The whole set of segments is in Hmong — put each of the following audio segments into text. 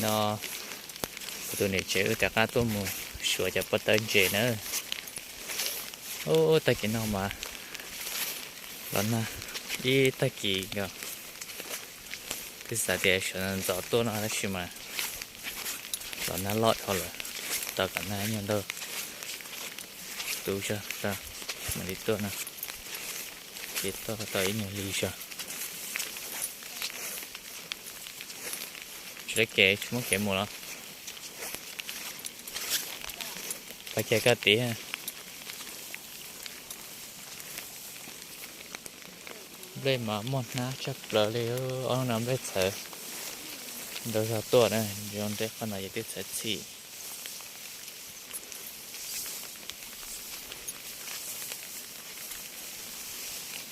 No kuv tus niam tsev wb rov qab tuaj mus suav cov pob tawb ntses na. Ub, tag kis no mas los nag ib tag kis nkaus. Twb xav tias sawv ntxov tuaj no tab sis mas los nag loj dhau lawm, tau kom nag ib nyuag ntau tu zog tau mam li tuaj no. Ces tuaj tau ib nyuag lig zog. Tsis tau kev, tsis muaj kev mus los. Pab kiag koj tid. Nplej mas muaj hnab tshaj plaws li, ob hnub no nplej txhawv ntau zog tuaj na, zoo nreb qhov no ces twb txhawv txhim.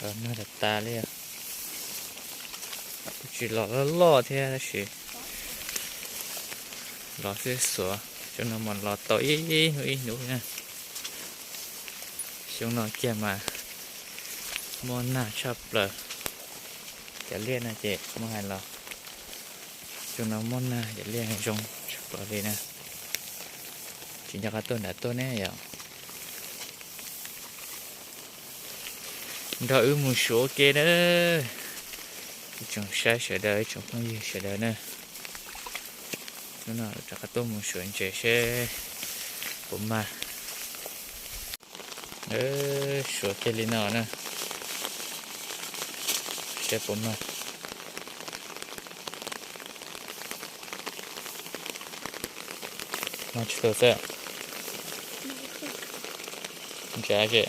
Los nag tas tas li, kuj tsis los loj loj thiab tab sis los xwb xuav. Xyoo no mas los tau ib hnub ib hnub na. Xyoo no kiag mas muaj nag tshaj plaws. Cov liaj no ces muaj hais los, xyoo no muaj nag cov liaj zoo tshaj plaws li na. Tsis nco qab tuaj nram tuaj ne yom. Nrog wb mus suav ua ke na. Ib tsoom saib sawv daws, ib tsoom phooj ywg sawv daws na. Hnub no rov qab tuaj mus suav ntses seb puas mag. Suav kiag li no na, seb puas mag. Mag tsis tau xwb. Ntsa ze.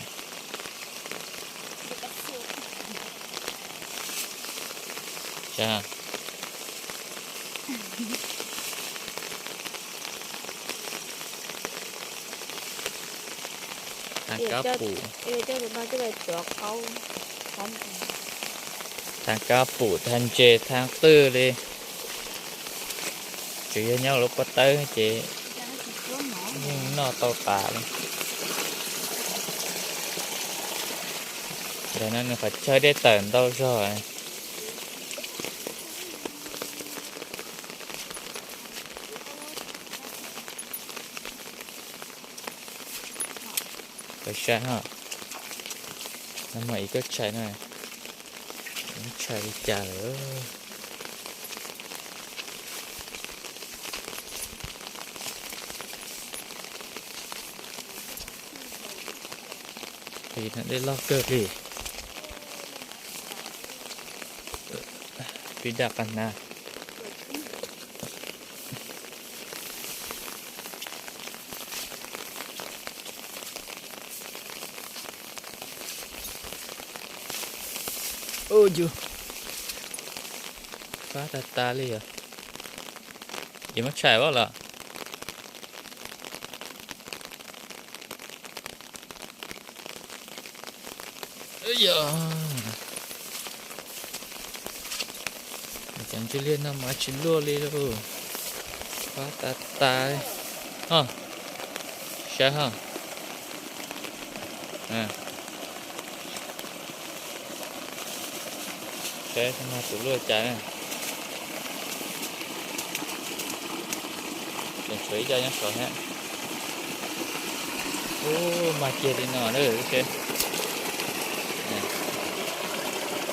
Thaj kab pum, thaj kab pum, thaj ntses, thaj qwj li. Tsuas yog nyob lub pob tawb ces yeej noj tau tas li. Ntawm no nws qhov chaw dej tawm ntau zog. Pais saib ho, no mas ib koj tshais no, tshais li cas lawm. Qis no dej loj kawg li. Pib daj qab hnav. Ub yus, fab tag tas li os. Ces muab tshais ua los. Yog cov ntsuj liaj no mas tsis luaj li lauj. Fab tas tas. Ho, saib ho. Saib no tus luaj cas na. Tseem tshuav ib co nyob saud thiab. Ub, mag kiag li no na, seb.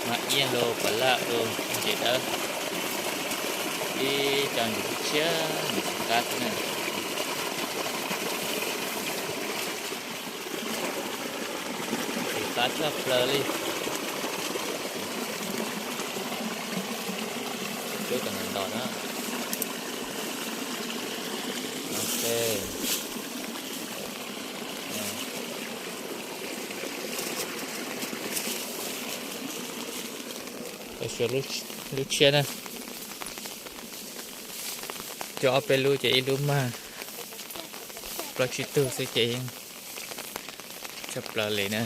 Mag iab los pam laj los ntses dawb. Ib co ntses tshiab ntses qab xwb na. Ntses qab tshaj plaws li. Cub tom ntov na. Ok. Suav lub tshiab na. Cov ob peb lub ces ib lub mag plaub tsib tug xwb ces yeej tshaj plaws li na.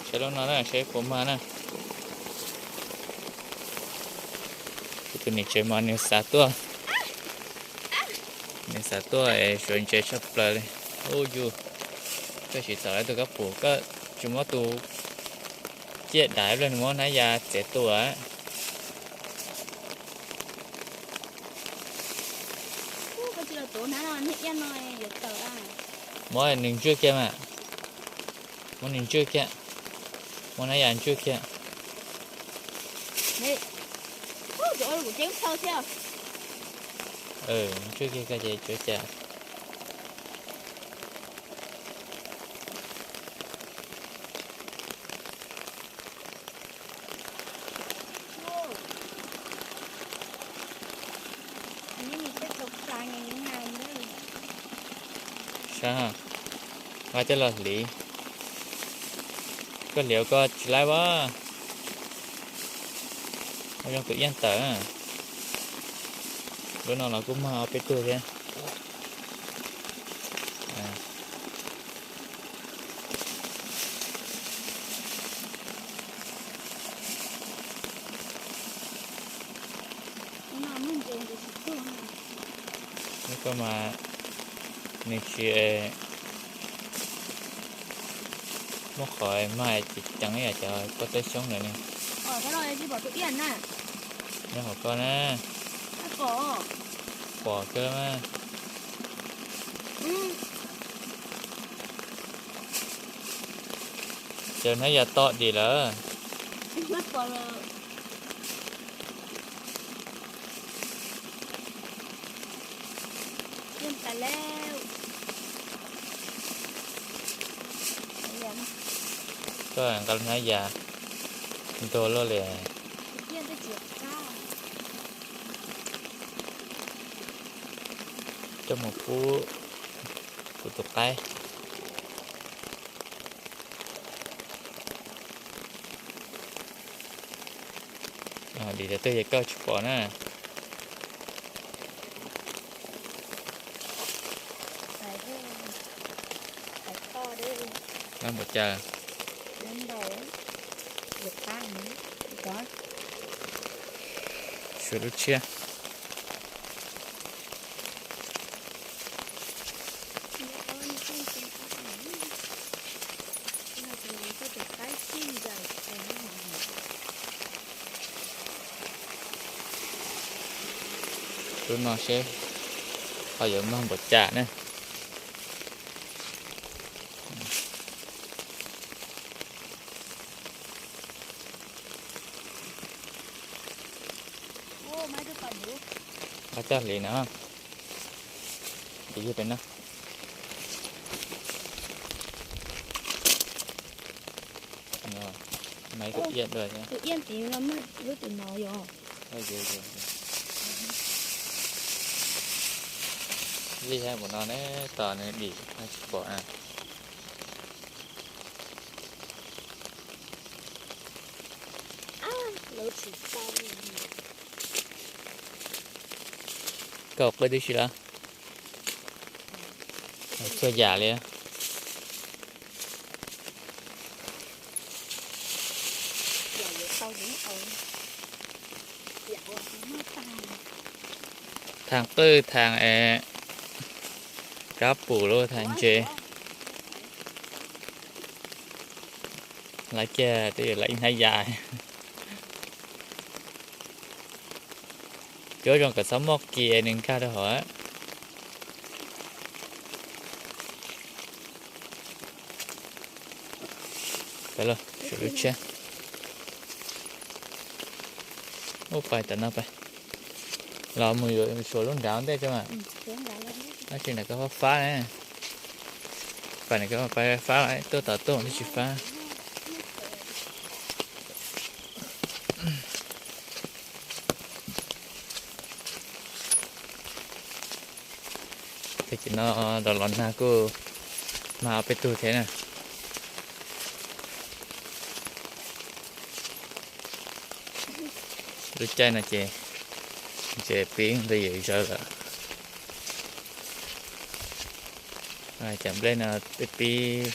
Saib lub no na, saib puas mag na. Kuv Tus niam tsev mas nws xav tuaj, nws xav tuaj es suav ntses tshaj plaws li. Ub yus, koj siv txom tus kab pum, koj tsis muab tus ciaj daiv ua luaj, nws muab hnab yas txiav tua. Muab nws ntswj kiag mas, muab nws ntswj kiag, muab hnab yas ntswj kiag. Ntswj kiag koj ces tsuav cas. Saib, nqa coj los hliv. Koj hliv ua koj tsis laib as. Ua zoo tus iab tawm. Lub no los kuj mag ob peb tug thiab. Koj mas nws tsis muaj qhov mag ces ceev ib yam cov koj teb xyoob ntawd ne. Nyob hauv koj na. Pom kawg mas. Cov hnab yas to dim lawm. Koj nqa hnab yas ntuag luaj li. Coj mus pub kuv tus qaib. Dim tau twg ces koj tsis pom na. Mag npaum cas? Suav lub tshiab. Lub no seb ho yuav mag npaum cas na. Qab coj hliv no. Dim yog pem no. Mas ib tug iab dua thiab. Lub tim no yog. Lij hab mus no ne, tos nws dim tsis pom na. Koj qw tib si lawm. Txhua yam li. Thaag qwj, thaag es kab pum, lub thaag ntses. Lawv kiag twb yuav lawv ib hnab yas. Cuab zoo kom txhob muaj kis nws nkag rau hauv. Suav lub tshiab. Ub, pais tom no pais. Los mus yuav suav lub nrad ua ntej tso mas. Tab sis nram koj fab fab na. Pais nram koj fab fab, tuaj tom tuaj twb tsis fab. Ces no los los nag kuj mag ob peb tug thiab na. Lub caij no ces ntses pib ntxo yem zawv lawm. Cov nplej no twb pib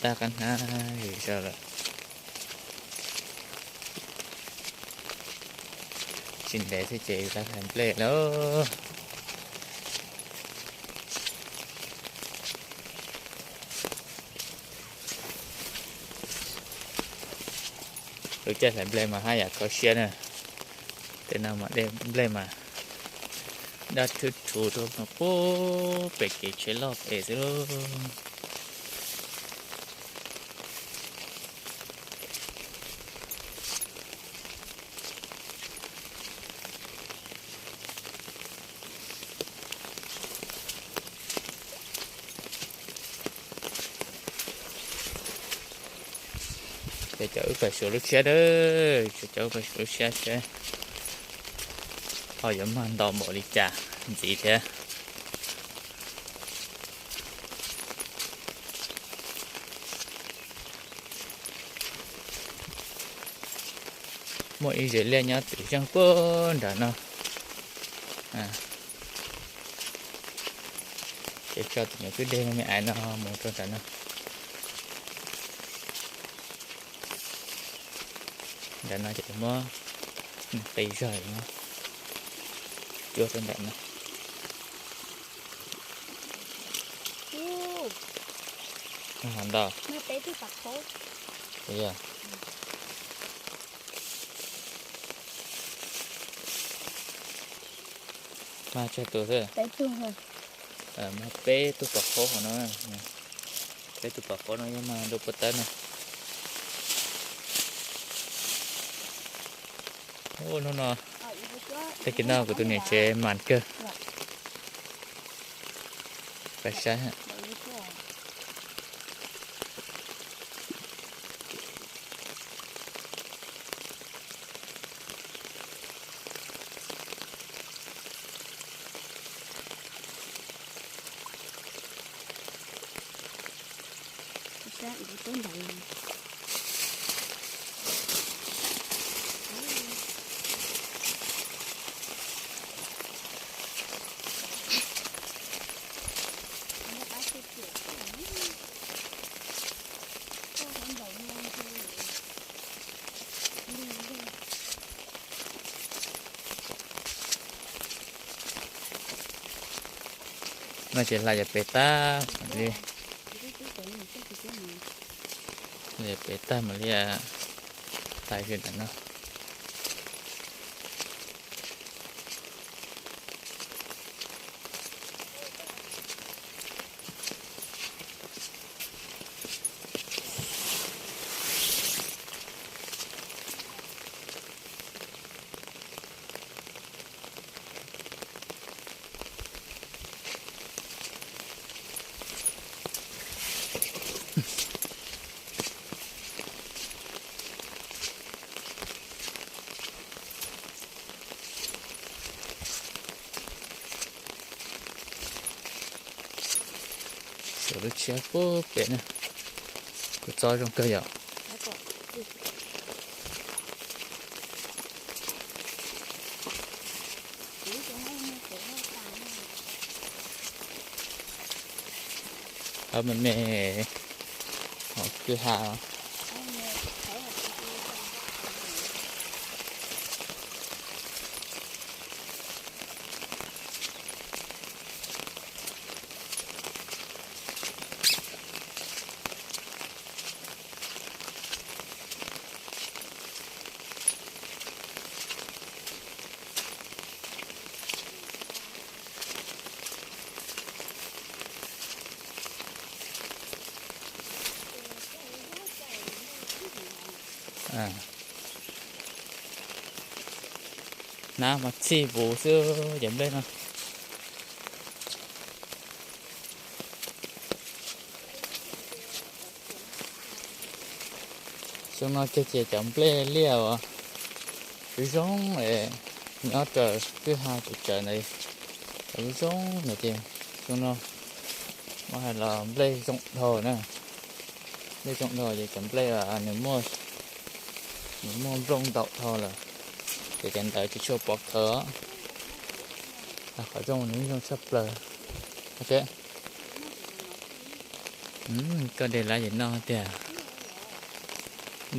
tab qab hnab yem zawv lawm. Tsis ntev thiab ces lawv hlais nplej lawm. Lub caij hlais nplej mas haj yam kho siab na. Tej no mas dej nplej mas daj thwb thuv rau puag pem kev tsheb loj pem xwb lauj. Ces cov wb pais suav lub tshiab dawb, cov wb pais suav lub tshiab seb ho yuav mag ntau npaum li cas ntxiv thiab. Muaj ib zes liaj nyob twm zeeg puag nram no. Ces tso tus nyuam kwj deg me me ais no mus rau nram no. Nram no ces muab qi zog no, cuab rau nram no. Ntau. Mag tsawg tus xwb? Mag peb tug pov qaub hauv no. Peb tug pov qaub no yog mag dua puas tawb no. Hnub no, tag kis no kuv tus niam tsev mas kawg. Pais saib. No ces hlais yog pem tag li. Yog pem tag mam li hlais kiag ntawm no. Suav lub tshiab puag pem na, kuv txob zoo kawg yom. Ob me me hauv kwj ha. Hnab mas txhij vus xwb cov nplej no. Xyoo no kiag ces cov nplej liaj uas zoo zoo es nyob raws kwj ha tsev tsaws ntawd, cov zoo zoo ntawd ces xyoo no muab hais los nplej zoo dhau na. Nplej zoo dhau ces cov nplej uas nws muaj, nws muaj nplooj ntau dhau lawm, ces cov ntawd tsis tshua pov khawv os. Qhov zoo nws zoo tshaj plaws. Koj de lawm ces noj tiag.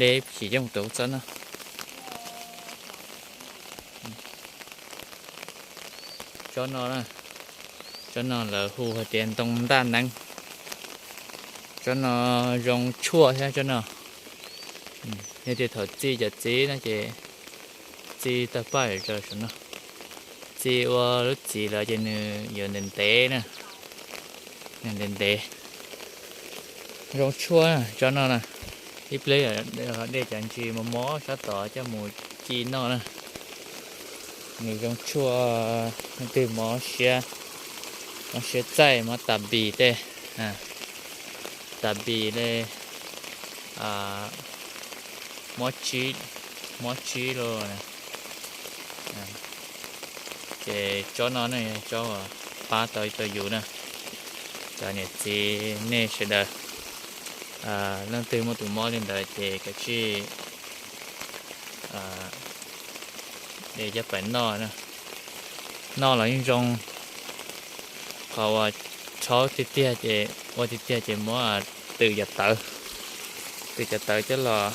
De tsis yooj tus txhob noj. Tsob no, tsob no lawv hu hais tias ntoo ntaj neeb. Tsob no zoo tshuaj thiab tsob no. Yog tias thaum txi cov txiv no ces txi tawg paj zom zaws saum no. Txi ua lub txiv lawm ces nws yuav ntev ntev na, nws ntev ntev. Zoo tshuaj tsob no na. Ib pliag yog dej cov ntsis mos mos sab tod coj mus ci noj na. Nws zoo tshuaj, leej twg mob siab, mob siab txaij, mob tas npis tej, tas npis li, mob tsib, mob tsib los na. Ces tsob no ne yog tsob uas pab tau tau yus na. Cov niam txiv nej sawv daws, leej twg muaj tus mob li ntawd ces kav tsij de coj pais noj. Noj los yeej zoo. Qhov uas rhaub tiag tiag ces, ua tiag tiag ces muab tws cov tawv, tws cov tawv coj los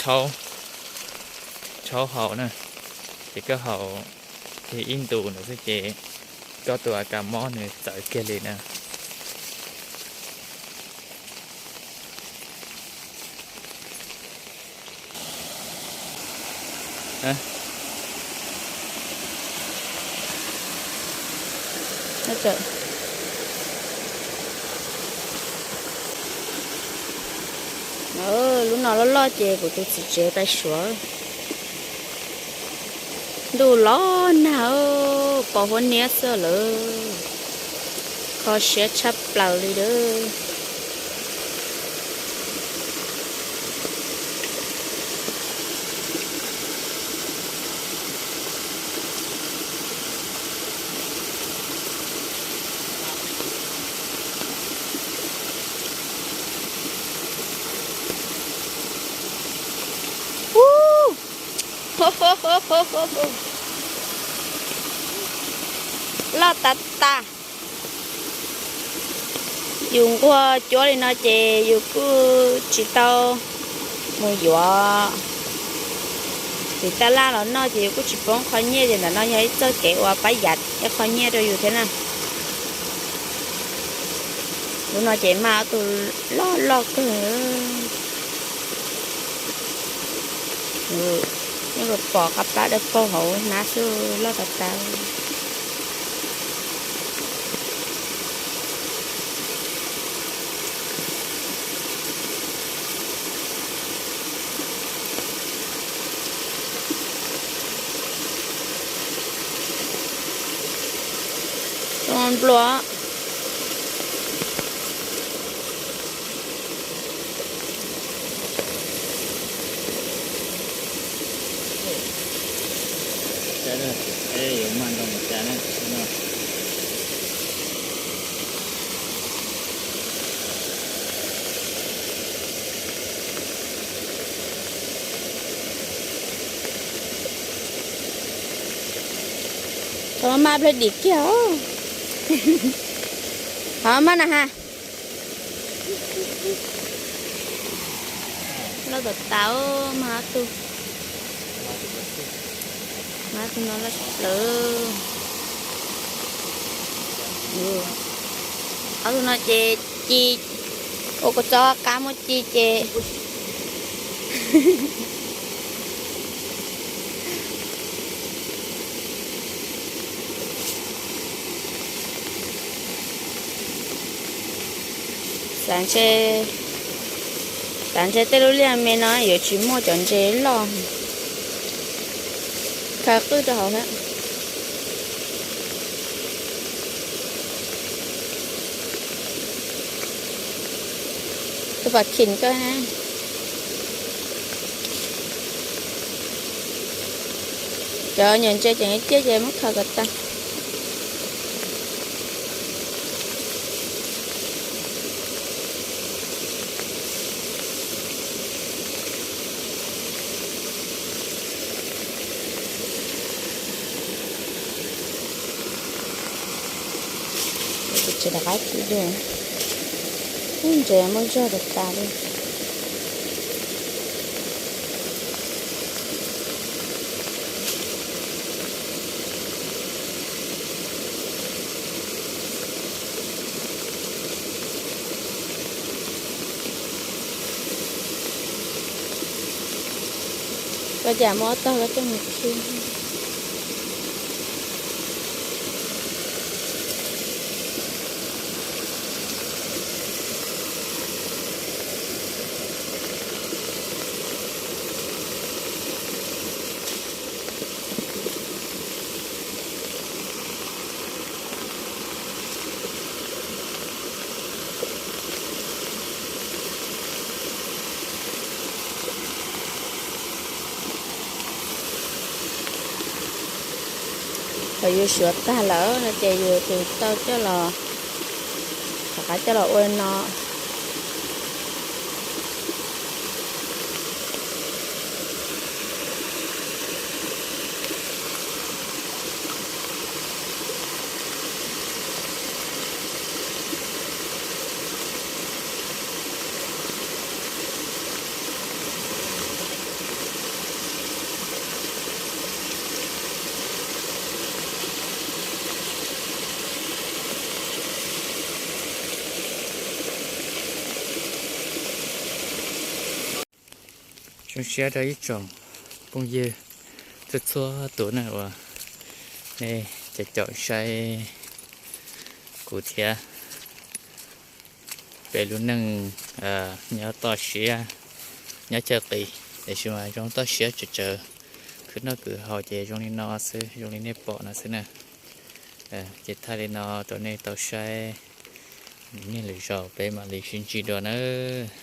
rhaub, rhaub haus na. Ces koj haus kiag ib ntus ntawd xwb ces koj tus a kas mob nws txawv kiag li na. Lub no loj loj ces kuv tus txiv tsev pais suav. Ntuj los nag, pos huab niab xwb lawm, kho siab tshaj plaws li lawm. Loj tas tas. Yus nquag cuab li no ces yus kuj tsis tau mus yuav tim taj laj los noj ces yus kuj tsis poob qho nyiaj, ces ntawm no yog ib txoj kev uas pab yam ib qho nyiaj rau yus thiab na. Lub no ces mag ob tug loj loj kawg. Yeej pom qab plab dawb paug hauv hnab xwb, loj tas tas. Nplua. Tau maj plhaw dim kiag. Ho maj na ha. Loj tas tas, maj ob tug. Maj ob tug no loj tshaj plaws. Ob tug no ces ci, ua kuv txoj qab muab ci ces Xav ntshe, xav ntshe tej lub liaj me no yuav tsis muaj cov ntses loj, khaws qwj rau hauv thiab. Tus pam khim koj na. Cov nyuam ntses tseem ciaj ces muab khaws kom tag. Tsis rov qab ci dua, ub, ntses muaj zog tas tas li. Koj cas muab ob tog koj coj mus khi. Thaum yus suav tag lawm no ces yus tus tau coj los, rov qab coj los ua li no. Zoo siab rau ib tsoom phooj ywg txhua txhua tus na uas nej caum caum saib kuv thiab. Peb lub neej nyob toj siab, nyob chaw qis, tiam sis mas zoo toj siab tsawv tsawv, khwv noj khwv haus ces zoo li no xwb, zoo li nej pom no xwb na. Ces thaij li no rau nej tau saib, niaj lwm zaus peb mam li sib ntsib dua nawb.